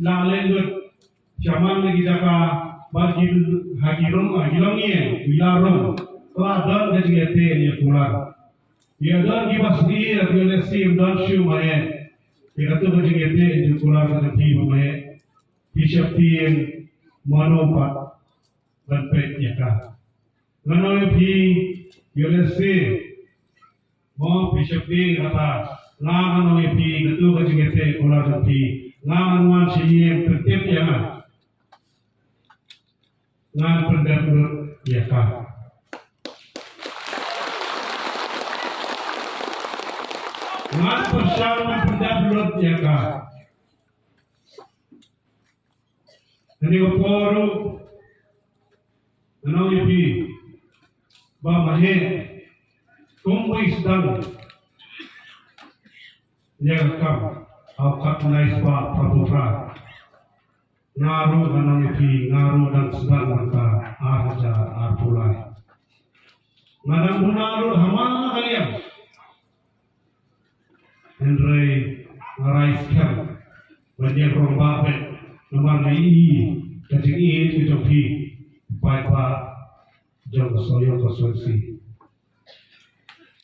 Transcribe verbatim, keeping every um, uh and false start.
la leh lut shaman na ki jaka, ba ki ha ki rong, ha ki longïing, ki la rong, la don ka jingïateh ïa kular. Ïa don ki ba sdie, ïa ki leh sim don shu ma eh. Ïa katu ka jingïateh ïa kular ka jong phi ba ma eh. Phi sheptieng mano pat ban peit ïa ka. Ngan ong ïa phi, ïa leh sim. Mo phi sheptieng kata, nga ngan ong ïa phi, katu ka jingïateh kular jong phi, nga ngan wan sha ïing pyntip ïa nga. Ngan pyndep lut ïa ka. Ngan pyrshang pyndep lut ïa ka. Kane ka por ruh, ngan ong ïa phi, ba ma heh, kumba i sdang ïa ka kam ha u kat nai spah phra phew phra. Nga ruh ngan ong ïa phi, nga ruh dang sdang mynta ar hajar arphew lai. Nga dang duna ruh ha man la ka liang. Hynrei nga rai skhem ban ïeng rangbah beit namar nga ïohi ka jingïeit ka jong phi, paidbah jong ka Sohiong constituency.